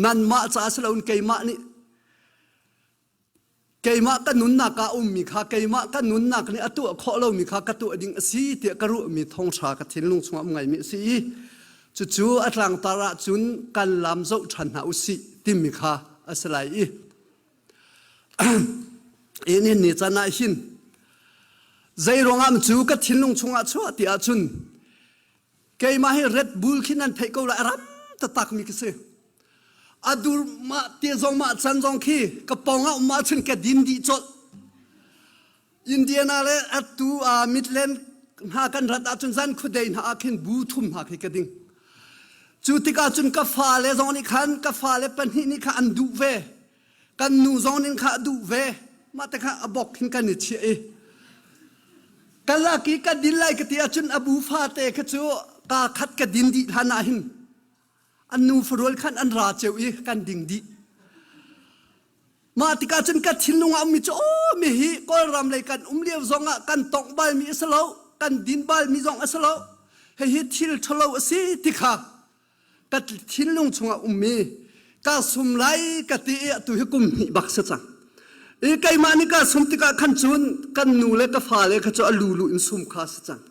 Nanmah caah si loin keimah nih keimah ka nunnak ah ummi kha keimah ka nunnak nih a tuah khawh lomi kha ka tuah ding a si tiah ka ruahmi thawngṭha ka thinlung chungah um ngaimi a si i cucu a tlangtar ahcun kan lam zoh ṭhan hna usih timi kha a si lai i in ni can ah hin zei ruangah cu ka thinlung chungah chuah ti ahcun keimah hi Red Bull khi nan theih ko lai ram taktak mi ka si adur ma te zong ma chan zong khi ka pong ah um ahcun ka din dih colh Indiana le atu Midland hna kan rat ahcun zan khudei hna ah khin bu thum hna khi ka ding cu tikah cun ka fale zong nih khan ka fale pahnih nih kha an duh ve kan nu zong nih kha a duh ve mah te kha a bok hin kan i chiah i ka lak i ka din lai ka ti ahcun a bu fate kha cu ka khat ka din dih hlan ah hin an nu farual khan an ra ceu i kan ding dih mah tikah cun ka thinlung ah ummi cu aw mi hi kawlram lei kan um lio zong ah kan tongh balmi a si lo kan din balmi zong a si lo hihi thil ṭhalo a si ti kha ka thinlung chungah ummi ka sum lai ka ti i atu hi kum hnih bak si cang i keimah nih ka sum tikah khan cun kan nu le ka fale kha cu a lulu in sum kha si cang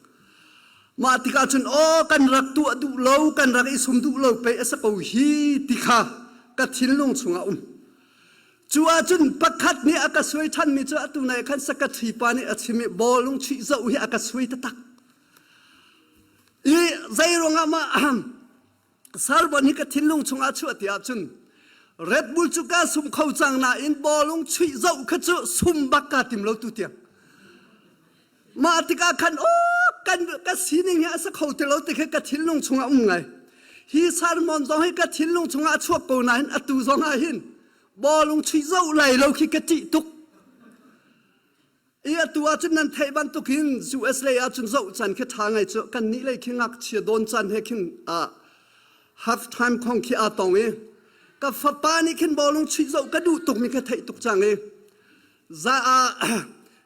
Mah tikah cun aw kan rak tuah duh lo, kan rak i sum duh lo pei a si ko hi ti kha ka thinlung chungah um. Cu ahcun pakhat nih a ka suai ṭhanmi cu atu nai khan secretary pa nih a chim i bawlung chuih zoh hi a ka suai taktak. I zei ruangah mah Sarbon hi ka thinlung chungah chuah ti ahcun Red Bull cu ka sum kho cang nain bawlung chuih zoh kha cu sum bak ka tim lo tu tiang. Mah tikah khan aw kan ka sining hi a sa kho ti lo ti khi ka thinlung chungah um ngai. Hi sermon zong hi ka thinlung chungah a chuak ko nain atu zong ah hin bawlung chuih zoh lai lo khi ka ṭih tuk. I atu ahcun nan theih bantukin US lei ahcun zoh can khi ṭha ngai cu kan nih lei khi ngakchia dawn can he khin half time khong khi aa tong i ka fapa nih khin bawlung chuih zoh ka duh tukmi ka theih tuk cang i za ah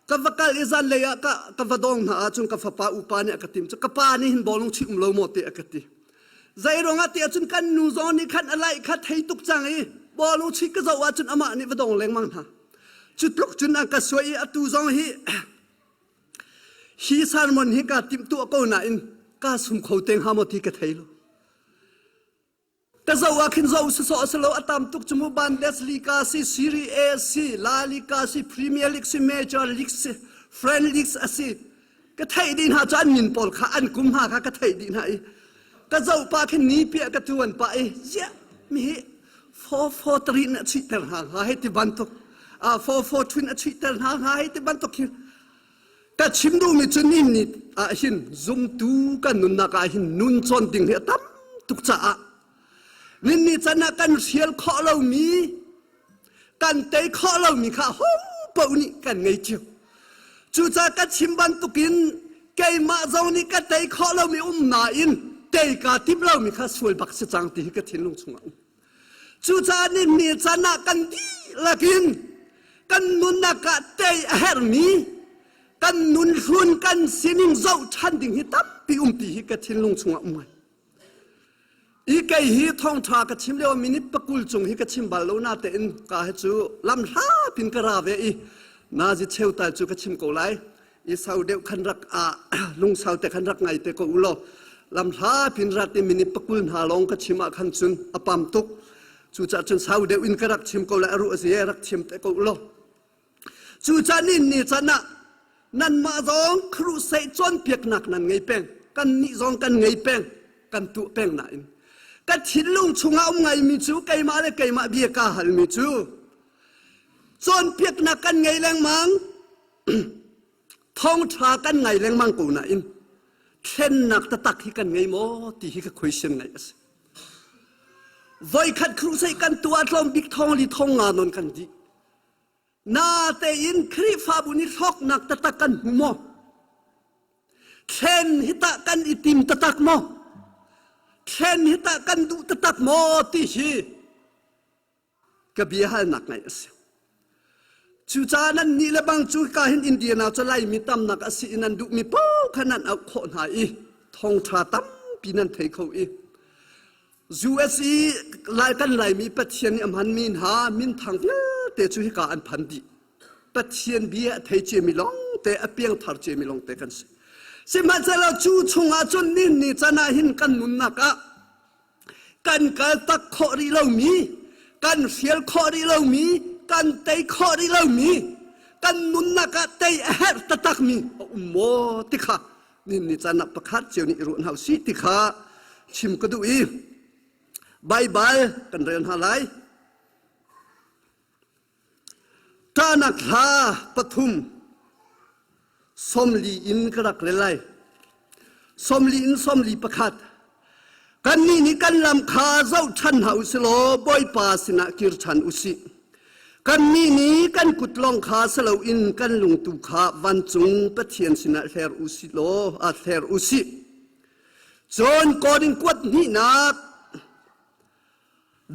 ka va kal i zan lei ah ka ka va dong hna ahcun ka fapa upa nih a ka tim cu ka pa nih hin bawlung chuih um lo maw ti a ka ti zei ruangah ti ahcun kan nu zong nih khan a laih kha thei tuk cang i bawlung chuih ka zoh ahcun amah nih va dong lengmang hna Cu tluk cun an ka suai i atu zong hi hi sermon hi ka timhtuah ko nain ka sum kho te hnga maw ti ka thei lo. Ka zoh ah khin zoh sawsawh a si lo a tam tuk cu mu Bundesliga si Serie A si La Liga si Premier League si Major League si French League a si ka theih dih hna cu an min pawl kha an kum hna kha ka theih dih hna i ka zoh pah khin ni piah ka tuan pah i ziah mi hi 443 in a chuihter hna hnga hei ti bantuk 442 in a chuihter hna hnga hei ti bantuk khi ka chim duhmi cu ni ni ah hin zumtu kan nunnak ah hin nun cawn ding hi a tam tuk caah nin ni can ah kan hrial khawh lomi kan tei khawh lomi kha ho paoh nih kan ngei cio cucaah ka chim bantukin keimah zong nih ka tei khawh lomi um nain tei kaa tim lomi kha sual bak si cang ti hi ka thinlung chungah um cucaah ni ni can ah kan dihlak in kan nunnak ah tei a herhmi kan nun hlun kan sining zoh ṭhan ding hi tampi um ti hi ka thinlung chungah um ngai I kei hi thawngṭha ka chim lio minute pakul cung hi ka chim bal lo na tein ka hi cu lam hla pin ka ra ve i nazi cheu tal cu ka chim ko lai i sau deuh khan rak a lungsau te khan rak ngai te ko u law lam hla pin rat i minute pakul hna lawng ka chim ah khan cun a pam tuk cucaah cun sau deuh in ka rak chim ko lai a ruh a si rak chim te ko u law Cucaah nin ni can ah nanmah zong crusade cawnpiaknak nan ngei peng. Kannih zong kan ngei peng. Kan tuah peng nain. Ka thinlung chungah um ngaimi cu keimah le keimah bia kaa halmi cu cawnpiaknak kan ngei lengmang thawngṭha kan ngai lengmang ko nain thlennak taktak hi kan ngei maw ti hi ka question ngai a si. Voikhat crusade kan tuah tlawm bik thong li thong nga non kan dih. Natein Khrihfabu nih hlawknak taktak kan hmu maw? Thlen hi tah kan i tim taktak maw? Thlen hi tah kan duh taktak maw ti hi ka bia halnak ngai a si. Cucaah nan nih le bang cu ka hin Indiana cu Laimi tamnak a si i nan duhmi paoh kha nan auh khawh hna i thawngṭha tampi nan thei kho i. US i lai kan Laimi Pathian nih a hmanmi hna minthang vialte cu hika an phan dih. Pathian bia a thei ciami lawngte, a piangthar ciami lawngte kan si. Sihmanhsehlaw cu chungah cun nin ni can ah hin kan nunnak ah kan kal tak khawh rih lomi, kan hrial khawh rih lomi, kan tei khawh rih lomi, kan nunnak ah tei a herh taktakmi a um maw ti kha nin ni can ah pakhat cio nih i ruah hna usih ti kha chim ka duh i Baibal kan rel hna lai. Ṭahnak hla pathum 40 in ka rak rel lai. 40 in 41. Kannih nih kan lam kha zoh ṭhan hna u silaw Bawipa sinah kir ṭhan u sih. Kannih nih kan kut lawng kha si loin kan lungtu kha vancung Pathian sinah hler u sih law a hler u sih. Cun Korin kuat hnihnak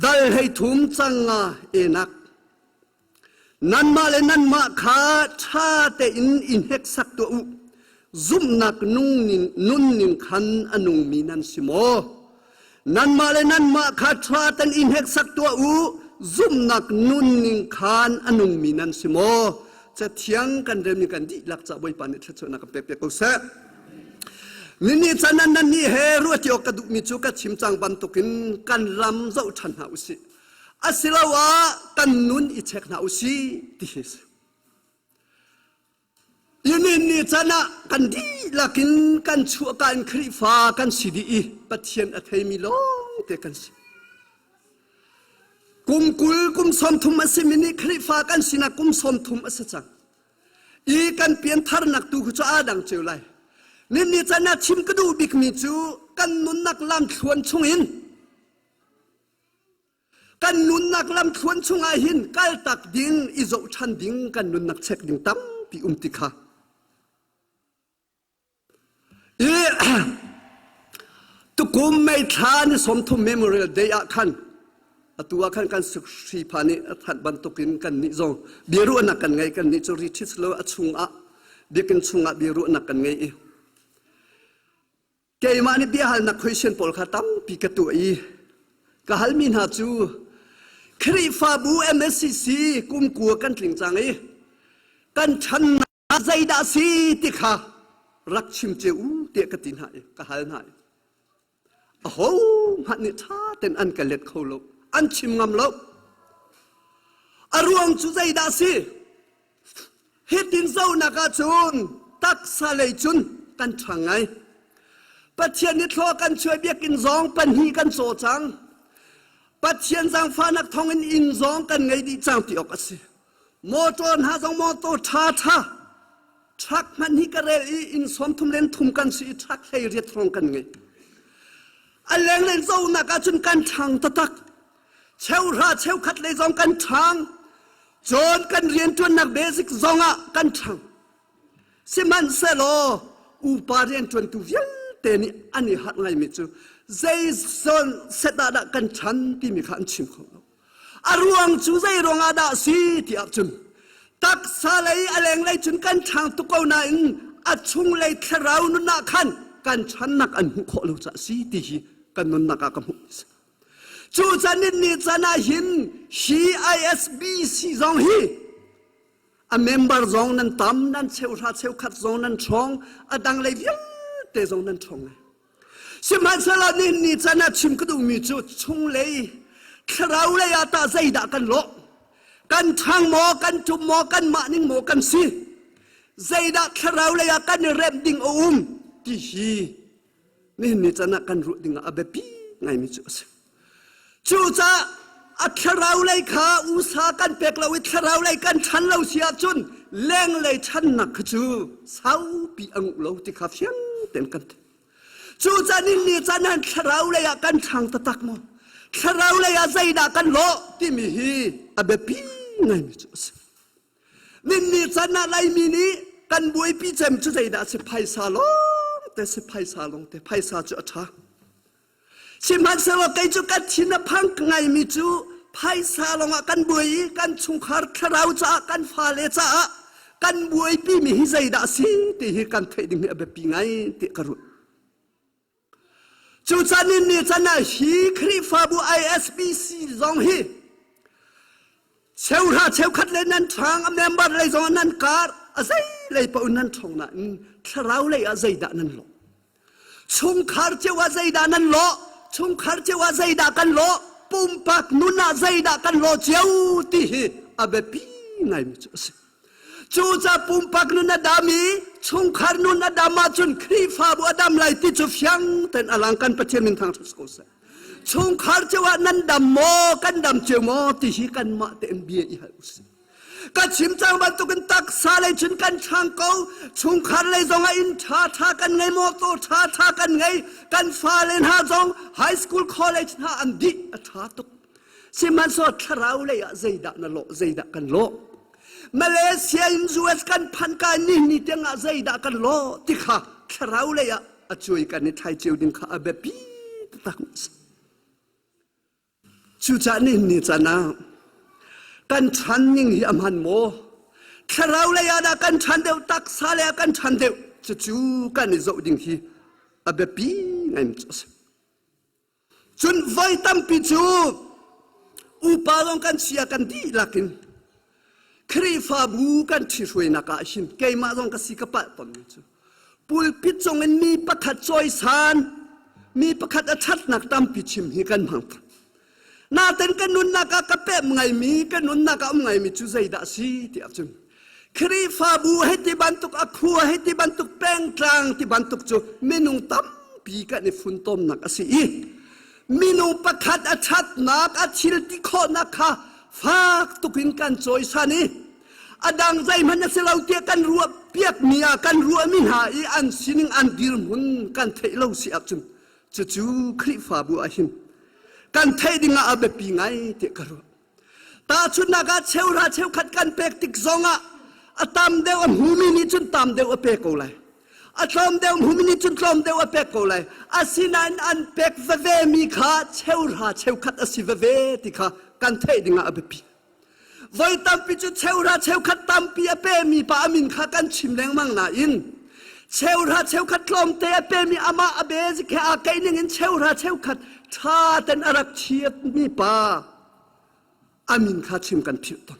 dal 13 cang nga enak Nanmah le nanmah kha ṭha tein i hneksak tuah u. Zumhnak nunning khan a nungmi nan si maw? Nanmah le nanmah kha ṭha tein i hneksak tuah u. Zumhnak nunning khan a nungmi nan si maw? Cathiang kan relmi kan dihlak ca Bawipa nih thluachuahnak kan pek piak ko seh. Nini can ah nannih he ruahṭi awk ka duhmi cu ka chim cang bantukin kan lam zoh ṭhan hna u sih. Asiloah kan nun i check hna u sih ti hi si. Inin ni can ah kan dihlak in kan chuahka in Khrihfa kan si dih i Pathian a theimi lawngte kan si. Kum 20 kum 30 a simi nih Khrihfa kan sinak kum 30 a si cang. I kan piantharnak tu cu aa dang cio lai. Nin ni can ah chim ka duh bikmi cu kan nunnak lamthluan chungin Kan nunnak lamthluan chungah hin kaltak ding, i zoh ṭhan ding, kan nunnak check ding tampi um ti kha. I tukum May thla ni 30 Memorial Day ah khan atu ah khan kan hri pha nih a thanh bantukin kan nih zong biaruahnak kan ngei kan nih cu retreat lo a chungah biakinn chungah biaruahnak kan ngei i Keimah nih biahalnak question pawl kha tampi ka tuah i ka halmi hna cu Khrihfabu MSCC kum kua kan tling cang i kan ṭhannak zeidah si ti kha rak chim cio u tiah ka ti hna i ka hal hna i aho hmanh nih ṭha tein an ka let kho lo an chim ngam lo a ruang cu zeidah si Hitin zohnak ahcun taksa lei cun kan ṭhang ngai. Pathian nih thlua kan chuah biakinn zong pahnih kan caw cang. Pathian zaangfahnak thawngin inn zong kan ngei dih cang ti awk a si. Motor hna zong motor ṭha ṭha truck hmanh hi ka rel i inn 30 len thum kan si i truck 18 hrawng kan ngei. A lenglei zohnak ahcun kan ṭhang taktak. Cheuhra cheukhat lei zong kan ṭhang. Cun kan rianṭuannak basic zongah kan ṭhang. Sihmanhsehlaw upa rianṭuantu vialte nih an i harh ngaimi cu zei set ah dah kan ṭhan timi kha an chim kho lo. A ruang cu zei ruangah dah a si ti ahcun taksa lei a lenglei cun kan ṭhang tuk ko nain a chunglei thlarau nun ah khan kan ṭhannak an hmuh khawh lo caah a si ti hi kan nunnak ah ka hmuh. Cu can in ni can ah hin hi ISBC zong hi a member zong nan tam nan cheuhra cheukhat zong nan ṭhawng a dang lei vialte zong nan ṭhawng ngai. Sihmanhsehlaw nihin ni can ah chim ka duhmi cu chunglei thlarau lei ah tah zeidah kan lawh kan ṭhang maw kan ṭum maw kan mah ning maw kan si zeidah thlarau lei ah kan i remh ding a um ti hi nihin ni can ah kan ruah ding ah a biapi ngaimi cu a si. Cucaah a thlarau lei kha usa kan pek lo i thlarau lei kan ṭhan lo si ahcun lenglei ṭhannak kha cu saupi a nguh lo ti kha fiang tein kan theih. Cucaah nihin ni can ah thlarau lei ah kan ṭhang taktak maw? Thlarau lei ah zeidah kan lawh timi hi a biapi ngaimi cu a si. Ninni can ah Laimi nih kan buaipi cem cu zeidah a si phaisa lawngte si phaisa lawngte phaisa cu a ṭha. Sihmanhsehlaw kei cu ka thin a phang ngaimi cu phaisa lawngah kan buai i kan chungkhar thlarau caah kan fale caah kan buaipi mi hi zeidah a si ti hi kan theih ding hi a biapi ngai ti ka ruah. Cucaah ni can ah hi Khrihfabu ISBC zong hi cheuhra cheukhat le nan ṭhang a member lei zong nan kar a zei lei paoh nan ṭhong nain thlarau lei ah zeidah nan lawh? Chungkhar cio ah zeidah nan lawh? Chungkhar cio ah zeidah kan lawh? Pumpak nun ah zeidah kan lawh cio ti hi a biapi ngaimi cu a si. Cucaah pumpak nun a dam i chungkhar nun a dam ahcun Khrihfabu a dam lai ti cu fiang tein a lang kan Pathian min thangṭhat ko seh. Chungkhar cio ah nan dam maw, kan dam cio maw ti hi kanmah tein bia i hal usih. Ka chim cang bantukin taksa lei cun kan ṭhang ko, chungkhar lei zongah inn ṭha ṭha kan ngei, mawtaw ṭha ṭha kan ngei, kan fale hna zong high school, college hna an dih a ṭha tuk. Sihmanhsehlaw thlarau lei ah zeidah na lawh, zeidah kan lawh? Malaysia in US kan phanh ka ni ni tiang ah zeidah kan lawh ti kha thlarau lei ah a cuai kan i thlai cio ding kha a biapi taktak a si. Cucaah nihin ni caan ah kan ṭhan ning hi a hman maw? Thlarau lei ah dah kan ṭhan deuh, taksa lei ah kan ṭhan deuh? Cucu kan i zoh ding hi a biapi ngai mi cu a si. Cun voi tampi cu upa zong kan si ah kan dihlak in Khrihfabu kan ṭhihruainak ah hin keimah zong ka si ka palh tawnmi cu pulpit cung in mi pakhat cawisan mi pakhat a ṭhatnak tampi chim hi kan hmang. Naten ka nunnak ah ka pemh ngaimi ka nunnak ah um ngaimi cu zeidah a si ti ahcun Khrihfabu hei ti bantuk a khua hei ti bantuk pengtlang ti bantuk cu minung tampi kan i funtomnak a si i minung pakhat a ṭhatnak a thil ti khawhnak kha fak tukin kan cawisan i a dang zeihmanh a si lo tiah kan ruah piakmi ah kan ruahmi hna i an sining an dirhmun kan theih lo si ahcun cucu Khrihfabu ah hin kan theih dingah a biapi ngai tiah ka ruah. Tahchunhnak ah cheuhra cheukhat kan pek tik zongah a tam deuh a hmumi nih cun tam deuh a pek ko lai. A tlawm deuh hmumi nih cun tlawm deuh a pek ko lai. Asinain an pek veve mi kha cheuhra cheukhat a si veve ti kha kan theih dingah a biapi. Voi tampi cu cheuhra cheukhat tampi a pemi pa a min kha kan chim lengmang nain cheuhra cheukhat tlawmte a pemi amah a basic he aa keih ning in cheuhra cheukhat ṭha ten a rak chiatmi pa a min kha chim kan philh tawn.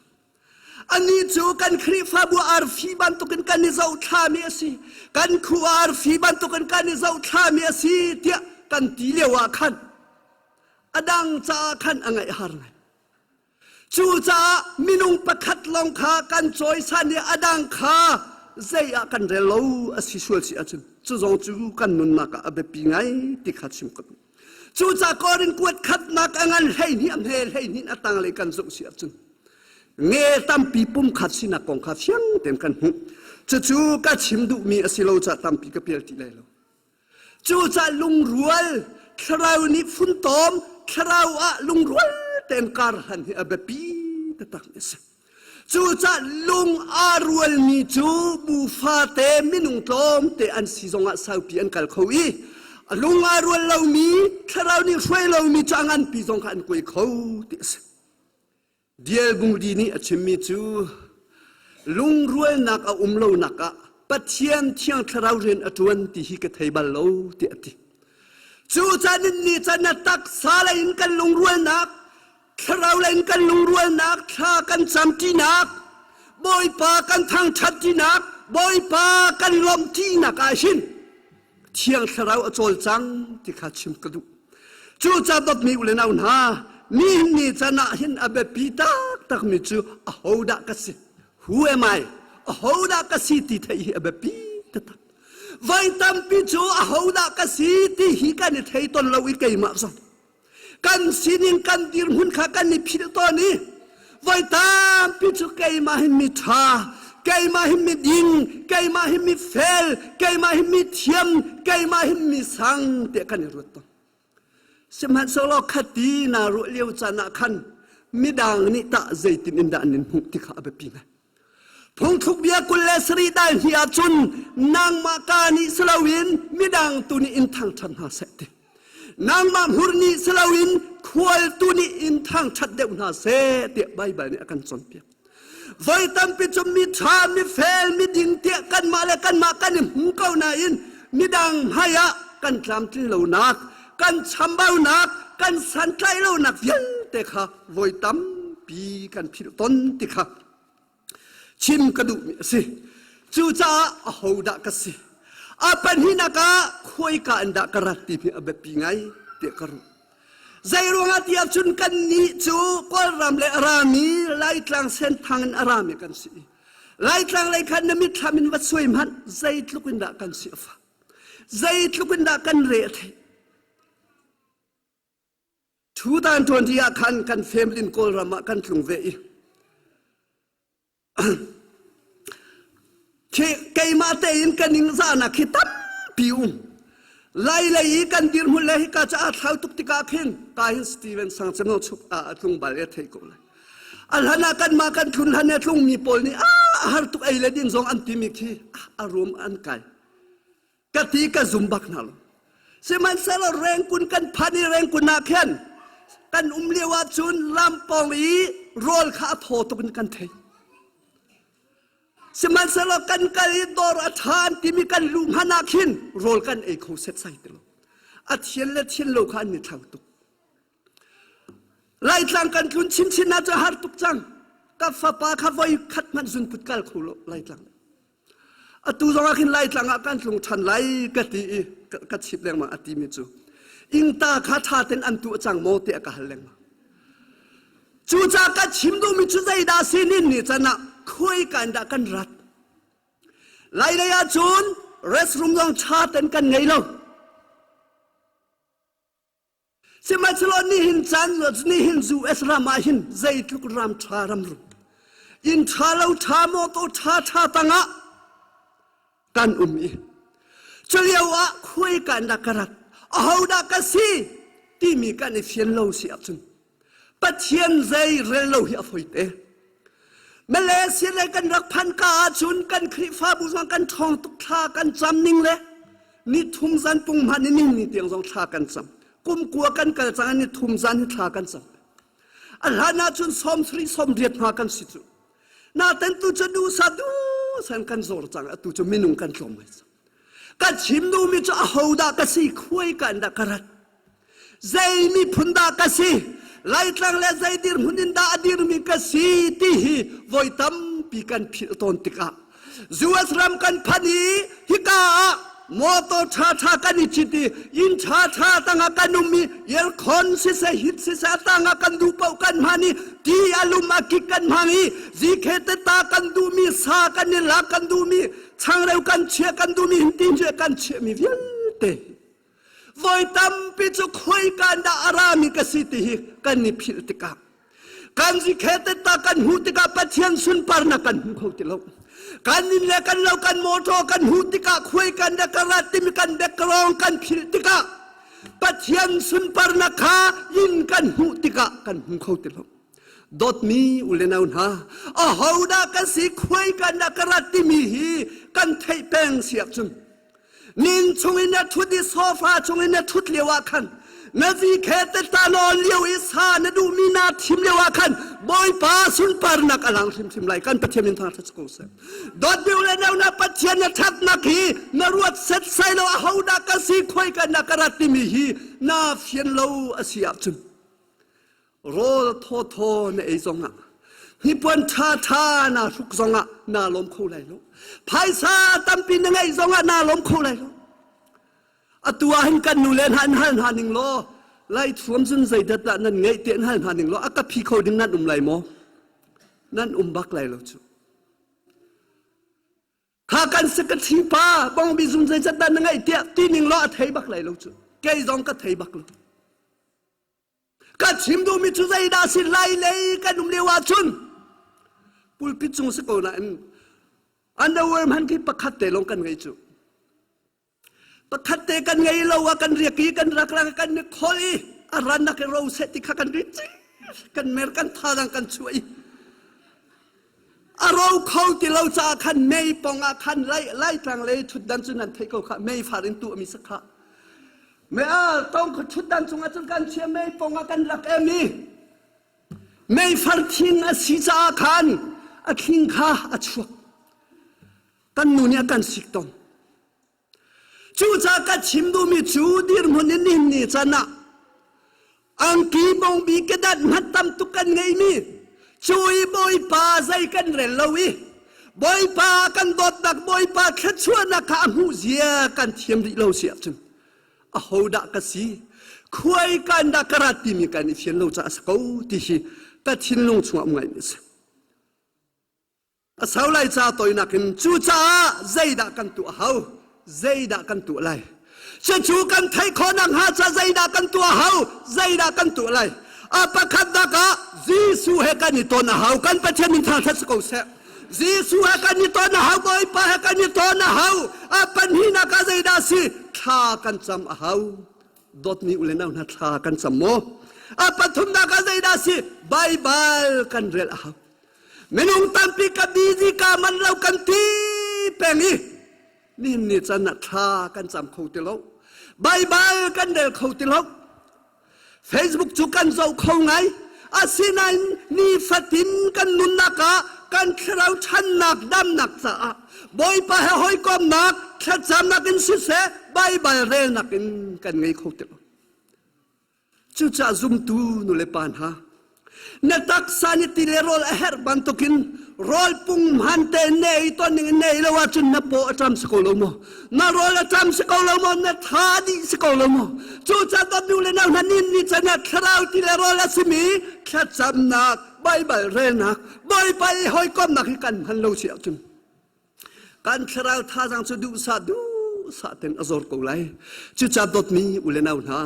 Anih cu kan Khrihfabu arfi bantukin kan i zohthlami a si. Kan khu arfi bantukin kan i zohthlami a si tiah kan ti lio ah khan a dang caah khan a ngaih har ngai. Cucaah minung pakhat lawng kha kan cawisan i a dang kha zei ah kan rel lo a si sual si ahcun cu zong cu kan nunnak ah a biapi ngai ti kha chim ka duh. Cucaah Korin kuat khatnak a ngan 12 a hme 12 a tanglei kan zoh si ahcun nge tampi pumkhat sinak kong kha fiang tein kan hmuh. Cucu ka chim duhmi a si lo caah tampi ka pial ti lai lo. Cucaah lungrual thlarau nih funtom thlarau ah lungrual tein kar hlan hi a biapi taktak a si. Cucaah lung aa rualmi cu bu fate minung tlawmte an si zongah saupi an kal kho i lung aa rual lomi thlarau nih hruai lomi cu a nganpi zong kha an kuai kho ti a si. Dial Bungdi nih a chimmi cu lungrualnak a um lonak ah Pathian Thiang Thlarau rian a ṭuan ti hi ka thei bal lo tiah a ti. Cu caan in ni can na taksa lei in kan lungrualnak Thlarau lei in kan lungrualnak thla kan camṭinak, Bawipa kan thangṭhatṭinak, Bawipa kan lawmhṭinak ah hin Thiang Thlarau a cawlcang ti kha chim ka duh. Cucaah dawtmi u le nau hna, nihin ni can ah hin a biapi taktakmi cu ahodah ka si? Who am I? Ahodah ka si ti theih hi a biapi taktak. Voi tampi cu ahodah ka si ti hi kan i thei ton lo i keimah zong. Kan sining kan dirhmun kha kan i philh tawn i voi tampi cu keimah hi mi ṭha, keimah hi mi ding, keimah hi mi fel, keimah hi mi thiam, keimah hi mi sang tiah kan i ruat tawn. Sihmanhsehlaw khati naa ruah lio caan ah khan midang nih tah zeitin in dah an in hmuh ti kha a biapi ngai. Phungthluk bia 27 dal hnih ah cun nangmah ka nih si loin midang tu nih in thangṭhat hna seh ti. Nangmah hmur nih si loin khual tu nih in thangṭhat deuh hna seh tiah Baibal nih a kan cawnpiak. Voi tampi cu mi ṭha, mi fel, mi ding tiah kanmah le kanmah kan i hmu ko nain midang hmai ah kan tlamtlin lonak, kan chambaunak, kan santlaih lonak vialte kha voi tampi kan philh ton ti kha chim ka duhmi a si. Cucaah ahodah ka si? A pahnihnak ah khuaika in dah ka rat ti hi a biapi ngai tiah ka ruah. Zei ruangah ti ahcun kannih cu Kawlram le a rami Laitlang Senthang in a rami kan si. Laitlang lei khan na mitthlam in va suai hmanh zeitluk in dah kan si a fah. Zeitluk in dah kan re a theih. 2020 ah khan kan family in Kawlram ah kan tlung ve i khi keimah tein ka ningzahnak khi tampi um. Lai lei i kan dirhmun le hika ca aa thlau tuk tikah khin ka hin Steven Sang Cemo chuk ah a tlung bal e thei ko lai. A hlan ah kanmah kan thlun hlan e tlungmi pawl nih a har tuk ei le din zong an timi khi a rum an kai. Ka ti ka zum bak hna lo. Sihmanhsehlaw rengkun kan phan i rengkun ah khin kan um lio ahcun lampawng i rawl kha a thaw tuk in kan thei. Sihmanhsehlaw kan kal i dawr a ṭha an timi kan luh hmanh ah khin rawl kan ei kho setsai ti lo. A thian le thian lo kha an i thlau tuk. Laitlang kan tlun chinchin ah cu har tuk cang. Ka fapa kha voi khat hmanh zunput kal kho lo Laitlang. Atu zong ah khin Laitlang ah kan tlung ṭhan lai ka ti i ka chip lengmang a timi cu ingta kha ṭha ten an tuah cang maw tiah ka hal lengmang. Cucaah ka chim duhmi cu zeidah si nin ni can ah khuaika in dah kan rat? Lailei ah cun restroom zong ṭha ten kan ngei lo. Sihmanhsehlaw nihin caan nihin US ram ah hin zeitluk ram ṭha ram rum inn ṭha lo ṭha mawtaw ṭha ṭha tangah kan um i culio ah khuaika in dah ka rat ahodah ka si timi kan i fian lo si ahcun Pathian zei rel lo hi a foi te. Malaysia le kan rak phan ka ahcun kan Khrihfabu zong kan ṭhawng tuk thla kan cam ning le ni thum zan pung hmanh in ni tiang zong thla kan cam. Kum kua kan kal cang ni thum zan hi thla kan cam. A hlan ahcun som sri som riat hna kan si cu. Naten tu cu du sa du san kan zor cang atu cu minung kan tlawm ngai cang. Ka chim duhmi cu ahodah ka si khuai ka in dah ka rat. Zei miphun dah ka si? Laitlang le zei dirhmun in dah a dirmi ka si ti hi voi tampi kan philh tawn tikah US ram kan phan i hika ah motor ṭhaṭha kan i cit i inn ṭhaṭha tangah kan um i aircon siseh hit siseh tangah kan duh paoh kan hman i ti a lum a kik kan hmang i zikhe teta kan duhmi sa kan i lak kan duhmi changreu kan chiah kan duhmi hintin kan chiahmi vialte Voi tampi cu khoika in dah a rami ka si ti hi kan i philh tikah kan zikhetetta kan hmuh tikah Pathian sunparnak kan hmu kho ti lo. Kan inn le kan lo kan motor kan hmuh tikah khuai kan le ka rat timi kan background kan philh tikah Pathian sunparnak kha inn kan hmuh tikah kan hmu kho ti lo. Dawtmi u le nau hna, ahodah kan si khuai kan dah ka rat timi hi kan theih peng si ahcun Nin chungin na ṭhut i sofa chungin na ṭhut lio ah khan na zikhe teta nawl lio i sa na duhmi naa thim lio ah khan Bawipa sunparnak a lang hrimhrim lai. Kan Pathian min thangṭhat ko seh. Dawtmi le nau na Pathian na ṭhatnak hi na ruat setsai lo ahodah ka si khoi ka na ka rat timi hi na fian lo a si ahcun rawl thawthaw na ei zongah hnipuan ṭhaṭha naa hruk zongah naa lawm kho lai lo phaisa tampi na ngeih zongah naa lawm kho lai lo atu ah hin kan nu le hna in hal hna ning law lai thuam cun zeidat dah nan ngeih te in hal hna ning law a ka phi kho ding nan um lai maw nan um bak lai lo cu Kha kan secretary pa bongbi zum zeizat dah na ngeih tiah ti ning law a thei bak lai lo cu kei zong ka thei bak lo Ka chim duhmi cu zeidah si lai lei kan um lio ahcun pulpit cung si ko nain underwear hman khi pakhat te lawng kan ngei cu. Pakhat te kan ngei lo ah kan riak i kan rak rak kan i khol i a rannak i ro seh ti kha kan rit kan mer kan thazang kan chuah i a ro kho ti lo caah khan mei pong ah khan lai laitlang lei thutdan cu nan theih ko kha mei far in tuahmi si kha Me a tong kha ṭhutdan cungah cun kan chia mei pong ah kan rak em i meifar thing a si caah khan a thling kha a chuak. Kan nu nih a kan sik tawn. Cu Cucaah ka chim duhmi cu dirhmun in nihin ni can ah angki bongbi kedat hmanh tam tuk kan ngeimi cu i Bawipa zei kan rel lo i Bawipa kan dawtnak Bawipa thluachuahnak kha a hmuh zia kan thiam rih lo si ahcun ahodah ka si khuai kan dah ka rat timi kan i fian lo caah a si ko ti hi ka thinlung chungah um ngaimi a si. A sau lai ca toinak in cucaah zeidah kan tuah hau? Zeidah kan tuah lai? Cucu kan theih khawh nakhnga ca zeidah kan tuah hau? Zeidah kan tuah lai? A pakhatnak ah Jesuh he kan i ton a hau. Kan Pathian min thangṭhat si ko seh. Jesuh he kan i ton a hau, Bawipa he kan i ton a hau. A pahnihnak ah zeidah si? Thla kan cam a hau. Dawtmi u le nau hna thla kan cam maw? A pathumnak ah zeidah si? Baibal kan rel a hau. Minung tampi ka busy ka man lo kan ti peng i nihin ni can ah thla kan cam kho ti lo. Baibal kan rel kho ti lo. Facebook cu kan zoh kho ngai. Asinain nifatin kan nunnak ah kan thlarau ṭhannak damnak caah Bawipa he hawikomnak thlacamnak in siseh Baibal relnak in kan ngei kho ti lo. Cucaah zumtu nulepa hna, na taksa nih ti le rawl a herh bantukin rawl punghman te nei ton ning in nei lo ahcun na paw a ṭam si ko lo maw? Na rawl a ṭam si ko lo maw? Na tha dih si ko lo maw? Cucaah dawt nu le nau hna nin ni can ah thlarau ti le rawl a simi thlacamnak, Baibal relnak, Bawipa i hawikomnak hi kan hman lo si ahcun Kan thlarau thazaang cu duhsah duhsah ten a zor ko lai. Cucaah dawtmi u le nau hna,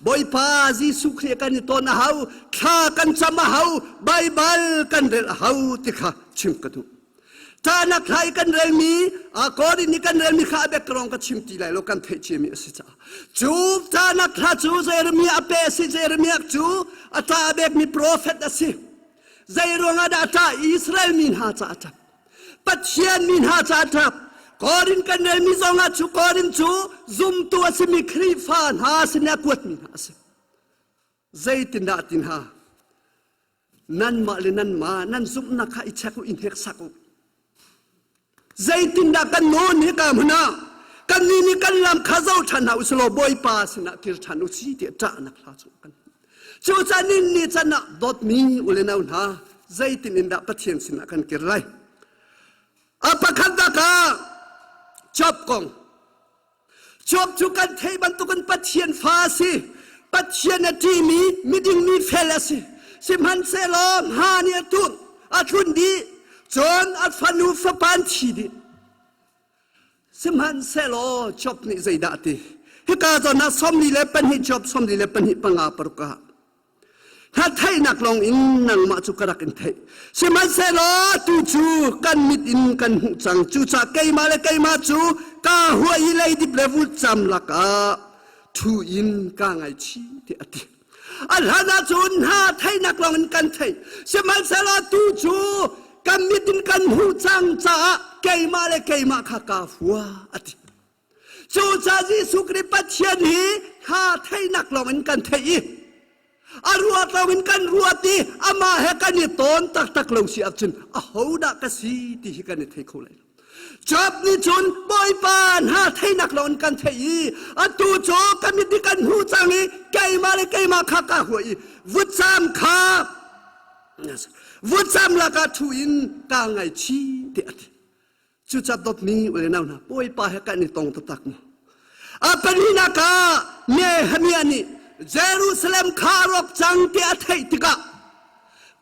Bawipa Jesuh Khrih kan i ton a hau, thla kan cam a hau, Baibal kan rel a hau ti kha chim ka duh. Ṭahnak thla i kan relmi, Korin i kan relmi kha a background ka chim ti lai lo kan theih ciami a si caah. Cu ṭahnak thla cu Jeremiah a pe a si. Jeremiah cu a ṭah a bekmi profet a si. Zei ruangah dah a ṭah? Israel mi hna caah a ṭap. Pathian mi hna ca ṭap Korin kan relmi zongah cu Korin cu zumtu a simi Khrihfa hna sin a kuatmi hna a si. Zeitindah ti hna? Nanmah le nanmah nan zumhnak kha i check u i hneksak u. Zeitindah kan nun hika hmun ah kannih nih kan lam kha zoh ṭhan hna u selaw Bawipa sinah kir ṭhan u si tiah ṭahnak hla cu kan Cucaah nin ni can ah dawtmi u le nau hna zeitin in dah Pathian sinah kan kir lai? A pakhatnak ah Job kong. Job cu kan theih bantukin Pathian fa a si. Pathian a ṭihmi miding mi fel a si. Sihmanhsehlaw hma nih a tuh, a tlunh dih. Cun a fanu fapa an thi dih. Sihmanhsehlaw Job nih zeidah a ti? Hika zawn ah 42 Job 42 panga paruk ah hna theihnak lawng in nangmah cu ka rak in theih. Sihmanhsehlaw tu cu kan mit in kan hmuh cang. Cucaah keimah le keimah cu kaa hua i leidip le vutcam lakah ṭhu in kaa ngaichih tiah a ti. A hlan ahcun hna theihnak lawng in kan theih. Sihmanhsehlaw tu cu kan mit in kan hmuh cang caah keimah le keimah kha kaa hua a ti. Cucaah Jesuh Khrih Pathian hi hna theihnak lawng in kan theih i a ruat lawng in kan ruat i amah he kan i tawn taktak lo si ahcun ahodah ka si ti hi kan i thei kho lai lo. Job nih cun Bawipa hna theihnak lawng in kan theih i atu cu ka mit nih kan hmuh cang i keimah le keimah kha ka hua i vutcam kha vutcam lakah ṭhu in kaa ngaichih tiah a ti. Cucaah dawtmi u le nau hna Bawipa he kan i tong taktak maw? A pahnihnak ah Nehemiah nih Jerusalem kha a rawk cang ti a theih tikah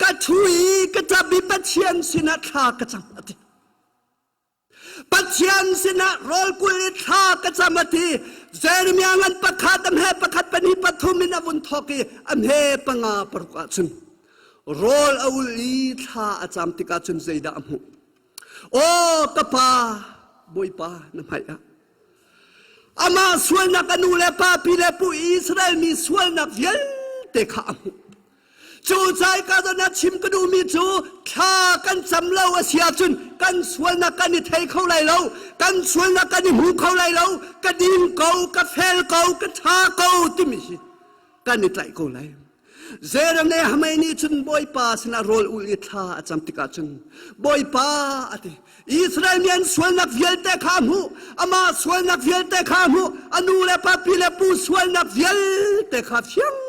ka ṭhu i ka ṭap i Pathian sinah thla ka cam a ti. Pathian sinah rawlkul i thla ka cam a ti. Jeremiah ngan pakhat a hme pakhat pahnih pathum in a vun thawk i a hme panga paruk ahcun rawl a ul i thla a cam tikah cun zeidah a hmuh? Aw ka pa Bawipa na hmai ah amah sualnak a nu le pa pi le pu Israel mi sualnak vialte kha a hmuh. Cu cai ka zon ah chim ka duhmi cu thla kan cam lo a si ahcun kan sualnak kan i thei kho lai lo, kan sualnak kan i hmu kho lai lo, ka ding ko, ka fel ko, ka ṭha ko timi hi kan i tlaih ko lai. Jeremiah hamei nih cun Bawipa sinah rawl ul i thla a cam tikah cun Bawipa a ti. Israel mi an sualnak vialte kha a hmuh, amah sualnak vialte kha a hmuh, a nu le pa pi le pu sualnak vialte kha fiang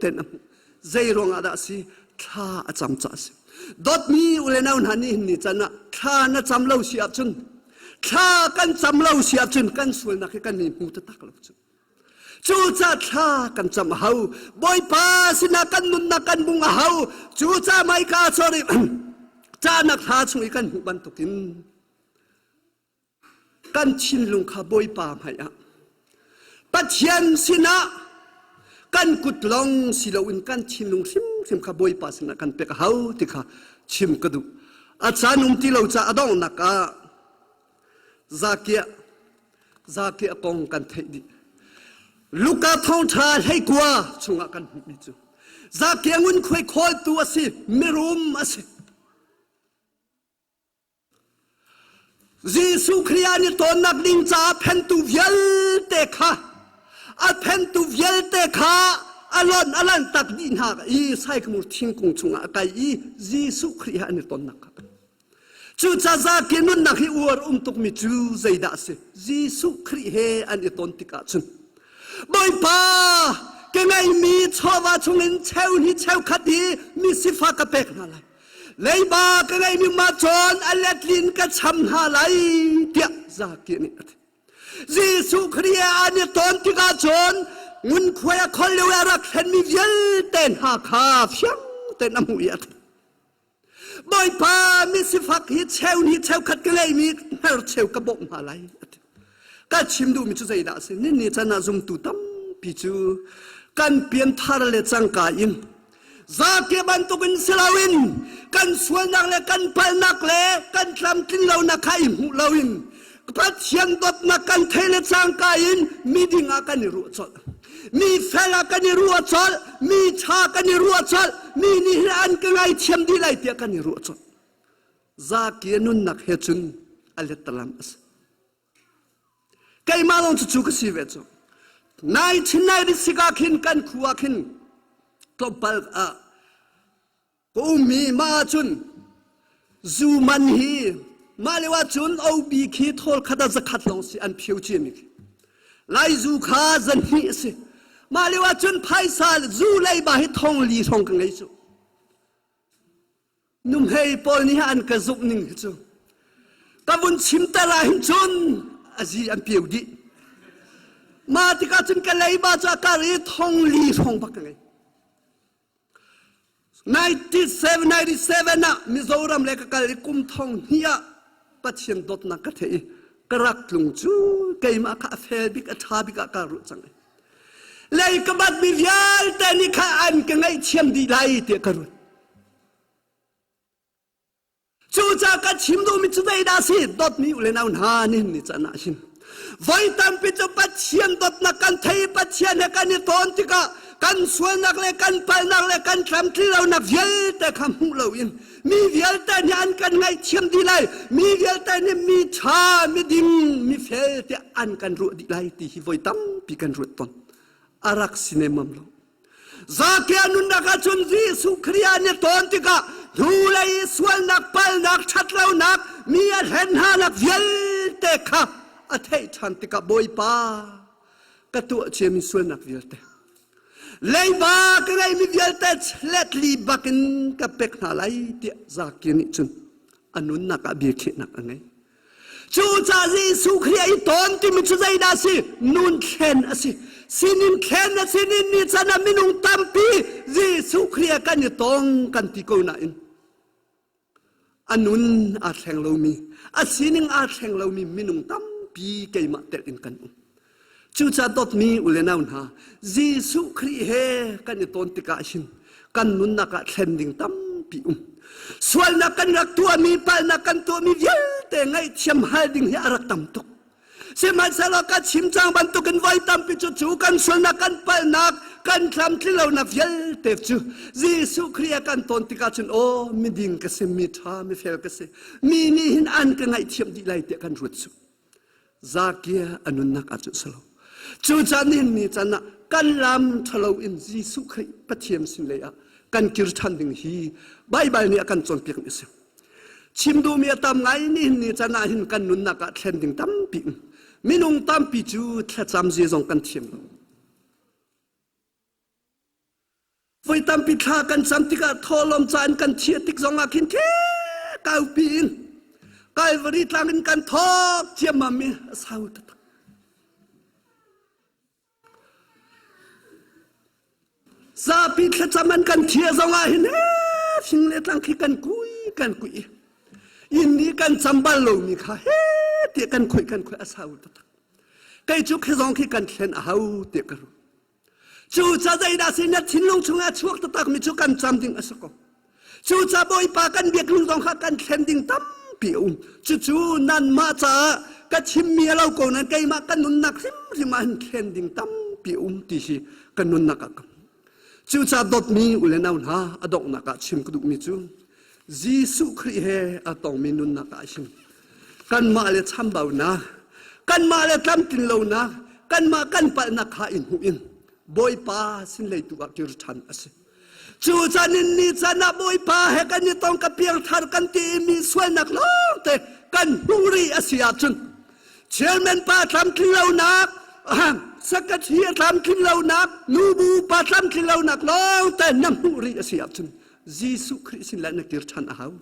tein a hmuh. Zei ruangah dah a si? Thla a cam caah a si. Dawtmi u le nau hna nih hin ni can ah thla na cam lo si ahcun thla kan cam lo si ahcun kan sualnak hi kan i hmu taktak lo cu. Cucaah thla kan cam a hau. Bawipa sinah kan nunnak kan bung a hau. Cucaah Maika sorry cahnak thla chung i kan hmuh bantukin kan thinlung kha Bawipa hmaiah Pathian sinah kan kut lawng si loin kan thinlung hrimhrim kha Bawipa sinah kan pek a hau ti kha chim ka duh. A caan um ti lo caah a donghnak ah Zakiah Zakiah kong kan theih dih. Luka thawngṭha hleikua chungah kan hmuhmi cu Zakiah ngunkhuai khawltu a si, mirum a si. Jesuh Khrih an i tawnnak ding caah phentu vialte kha a phentu vialte kha a lonh a lanh tak dih hna i saikamur thingkung chungah a kai i Jesuh Khrih he an i tonnak kha. Cucaah zapi nunnak hi uar um tukmi cu zeidah a si? Jesuh Khrih he an i ton tikah cun Bawipa ka ngeihmi chawva chungin cheu hi cheukhat hi mi sifak ka pek hna lai. Leiba ka ngeihmi mah cawn a letlin ka cham hna lai tiah Zakia nih a ti. Jesuh Khrih an i ton tikah cun ngunkhuai a khol lio i a rak hlenmi vialte hna kha fiang tein a hmuh i a ti. Bawipa mi sifak hi cheu ni cheukhat ka ngeihmi hnarcheu ka bawmh hna lai a ti. Ka chim duhmi cu zeidah a si? Ninni chan ah zumtu tampi cu kan pianthar le cangka in zapi bantukin si loin kan sualnak le kan palhnak le kan tlamtlin lonak kha i hmuh loin Pathian dawtnak kan theih le cangka in miding ah kan i ruah colh. Mi fel ah kan i ruah colh, mi ṭha kan i ruah colh, mi nih hin an ka ngaithiam dih lai tiah kan i ruah colh. Zaki nunnak he cun a lettalam a si. Keimah lawng cu ka si ve cu. 1996 ah khin kan khu ah khin tlawmpal ah ka ummi mah ahcun zu man hi mah lio ahcun OB khi thawl khat ah zakhat lawng si an phio ciami khi. Lai zu kha zahnih a si. Mah lio ahcun phaisa zu leiba hi thong li hrawng ka ngei cu. Nuhmei pawl nih an ka zumh ning hi cu ka vun chim ter ah hin cun a zi an piu dih. Mah tikah cun ka leiba cu a kar i thong li hrawng bak ka ngei. 97 97 ah Mizoram le ka kal i kum thong hnih ah Pathian dawtnak ka theih i ka rak tlung cu keimah kha a fel bik a ṭha bik ah kaa ruah cang. Lei ka batmi vialte nih kha an ka ngaihthiam dih lai tiah ka ruat. Cucaah ka chim duhmi cu zeidah a si? Dawtmi u le nau hna nihin ni can ah hin voi tampi cu Pathian dawtnak kan thei i Pathian he kan i tawn tikah kan sualnak le kan palhnak le kan tlamtlinlonak vialte kha hmuh loin mi vialte nih an kan ngaihthiam dih lai mi vialte nih mi ṭha miding mi fel tiah an kan ruah dih lai ti hi voi tampi kan ruat tawn a rak si nemmam lo Zakia nunnak ahcun Jesuh Khrih ah ni tawn tikah hnulei sualnak palnak ṭhatlonak mi a hlen hnanak vialte kha a theih ṭhan tikah Bawipa ka tuah ciami sualnak vialte leiba ka ngeimi vialte letli bakin ka pek hna lai tiah Zakia nih cun a nunnak ah biakhiahnak a ngei. Cucaah Jesuh Khrih i tawn timi cu zeidah a si? Nun thlen a si. Sinin thlen a si ni ni chan ah minung tampi Jesuh Khrih ah kan i tong kan ti ko nain a nun aa thleng lomi, a sining aa thleng lomi minung tampi keimah telh in kan um. Cucaah dawtmi u le nau hna, Jesuh Khrih he kan i tawn tikah hin kan nunnak ah thlen ding tampi um. Sualnak kan rak tuahmi, palhnak kan tuahmi vialte ngaihthiam hal ding hi a rak tam tuk. Sihmanhsehlaw ka chim cang bantukin voi tampi cu cu kan sualnak, kan palhnak, kan tlamtlilonak vialte cu Jesuh Khrih a kan tawn tikah cun aw miding ka si, mi ṭha, mi fel ka si, mi nih hin an ka ngaihthiam dih lai tiah kan ruat suh. Zakia a nunnak ah cun si lo. Cucaah nihin ni can ah kan lam ṭhalo in Jesuh Khrih Pathian sin lei ah kan kir ṭhan ding hi Baibal nih a kan cawnpiak mi a si. Chim duhmi a tam ngai nihin ni can ah hin kan nunnak ah thlen ding tampi um. Minung tampi cu thlacam zia zong kan thiam lo. Voi tampi thla kan cam tikah thawhlawm ca in kan thiah tik zong ah khin the kaupi in Calvary tlang in kan thawk ciammam i a sau taktak. Zapi thlacam an kan thiah zong ah hin fing le tlang khi kan kui kan kui. Inn nih kan cam bal lomi kha he tiah kan khoi kan khoi a sau taktak. Kei cu khi zong khi kan thlen a hau tiah ka ruah. Cu ca zeidah si na thinlung chungah chuak taktakmi cu kan cam ding a si ko. Cu ca Bawipa kan biak ning zong kha kan thlen ding tampi a um. Cucu nanmah caah ka chimmi a lo ko nan keimah ka nunnak hrimhrim ah hin thlen ding tampi a um ti hi ka nunnak ah ka Cucaah dawtmi u le nau hna a donghnak ah chim ka duhmi cu Jesuh Khrih he a tongmi nunnak ah hin kanmah le chambaunak, kanmah le tlamtlin lonak, kanmah kan palhnak kha in hmuh in Bawipa sin lei tu ah kir ṭhan a si. Cu caan in ni caan ah Bawipa he kan i tong ka piangthar kan ti i mi sualnak lawngte kan hmuh rih a si ahcun chairman pa tlamtlin lonak secretary a tlamtlin lonak nubu pa tlamtlin lonak lawngte na hmuh rih a si ahcun Jesuh Khrih sin le na kir ṭhan a hau.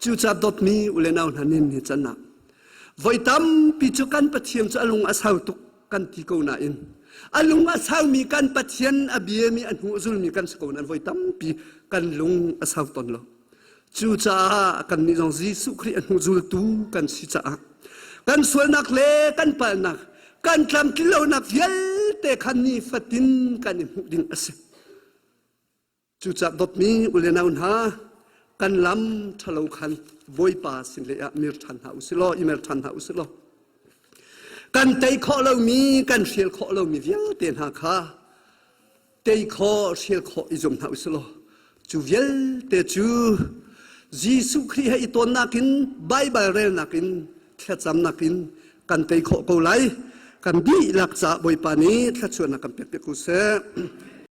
Cucaah dawtmi u le nau hna nin hi can ah voi tampi cu kan Pathian cu a lung a sau tuk kan ti ko nain a lung a saumi kan Pathian a biami a hnu a zulmi kan si ko nain voi tampi kan lung a sau tawn lo. Cucaah kannih zong Jesuh Khrih a hnu zultu kan si caah kan sualnak le kan palhnak kan tlamtlinlonak vialte kha nifatin kan i hmuh ding a si. Cucaah dawtmi u le nau hna, kan lam ṭhalo khan Bawipa sin lei ah mir ṭhan hna u sih law, i mer ṭhan hna u sih law. Kan tei khawh lomi, kan hrial khawh lomi vialte hna kha tei khawh, hrial khawh i zum hna u sih law. Cu vialte cu Jesuh Khrih he i tawnnak in, Baibal relnak in, thlacamnak in kan tei khawh ko lai. Kan dihlak caah Bawipa nih thluachuahnak kan pek piak ko seh.